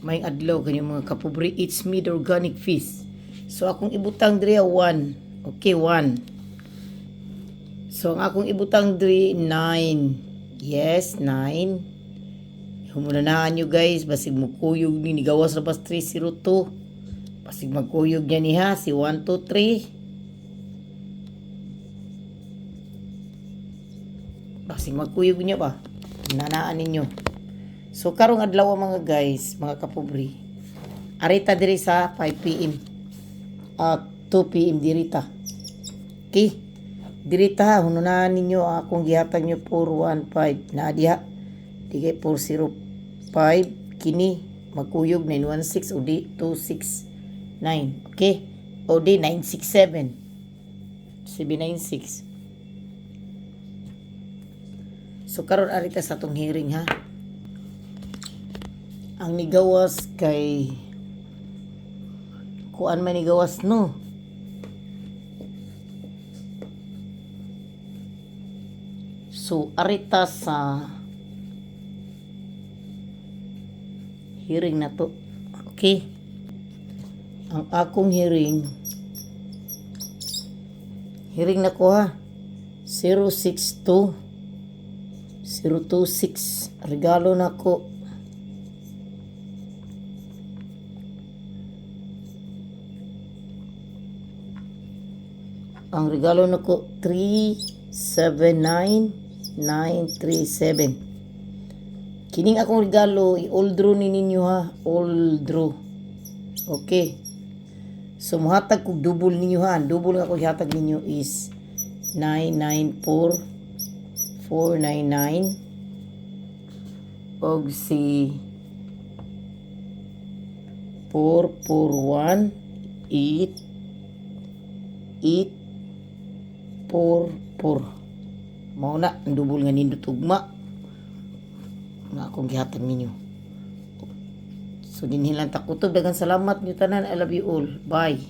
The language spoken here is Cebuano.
May adlaw kanyo, mga kapobre, it's made organic fish. So akong ibutang diri 1. Okay, 1. So ang akong ibutang diri 9. Yes, 9. Humunanaan nyo, guys, basig mukuyog ni nigawas na bas 302. Basig magkuyog niya ni ha, si 1, 2, 3. Basig magkuyog niya ba? Nanaan ninyo. So karong adlaw, mga guys, mga kapobre. Arita diri sa 5 PM. At 2 PM dirita. Okay. Dirita, hununahan ninyo akong gihatag nyo 415 na diha. Di kay 405 kini magkuyog 916 o di 269. Okay? O di 967. 796. So karon arita sa atong hearing ha. Ang nigawas kay kuan man nigawas, no. So arita sa hearing na to. Okay. Ang akong hearing hearing na ko ha. 062 026 regalo na ko. Ang regalo na ko 379937. Kining akong regalo i-all draw ni ninyo ha, all draw. Okay. So muhatag kog double ninyo ha. Ang double nga ko ihatag ninyo is 994 499 og si 441 8 8 4 4. Mao na ang double nga nindot ugma nga akong gihatag ninyo. So dinhi lang ta kutob. Daghang salamat niyo tanan. I love you all. Bye.